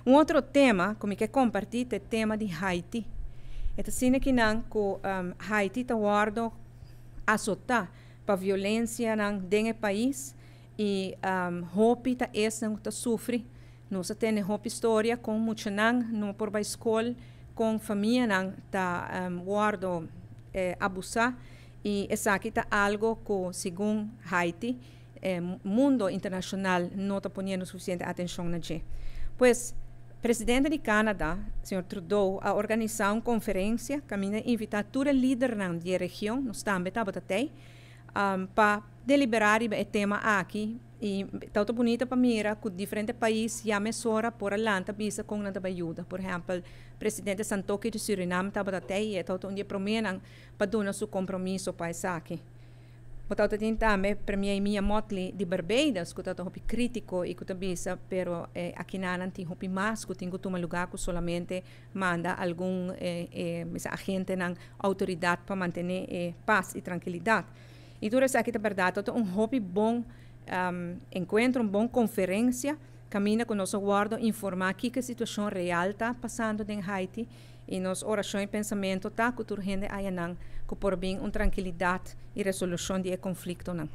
Un otro tema ku mi ke kompartí ta e tema di Haiti. E ta asina kinan ku Haiti ta wòrdu asotá pa violensianan den e pais i hopi ta esnan ku ta sufri. Nos a tende hopi storia kon muchanan no por bai skol, kon famianan ta wòrdu abusá i esaki ta algu ku segun Haiti e mundo internashonal no ta poniendo sufisiente atenshon na dje. Pues, presidente di Canada, señor Trudeau, a organisá un konferensia kaminda a invitá tur e lidernan di e region, nos tambe tabata tei, pa deliberá riba e tema aki i tabata bunita pa mira ku diferente pais ya mesora por a lanta bisa kon nan ta bai yuda. Por ehèmpel, presidente Santokhi di Surinam tabata tei i e tabata un di e proménan pa duna su kompromiso pa esaki. Bo tabata tin tambe Premier Mia Mottley di Barbados ku tabata hopi krítiko i ku ta bisa pero akinanan tin hopi mas ku tin ku tuma lugá ku solamente manda algun bisa agentenan outoridat pa mantené e pas i trankilidat. I tur esaki ta bèrdat tabata un hopi bon enkuentro, un bon konferensia kaminda ku nos a wòrdu informá kiko e situashon real ta pasando den Haiti. I nos orashon i pensamentu ta ku tur hende ayanan ku por bin un trankilidat i resolushon di e konfliktonan.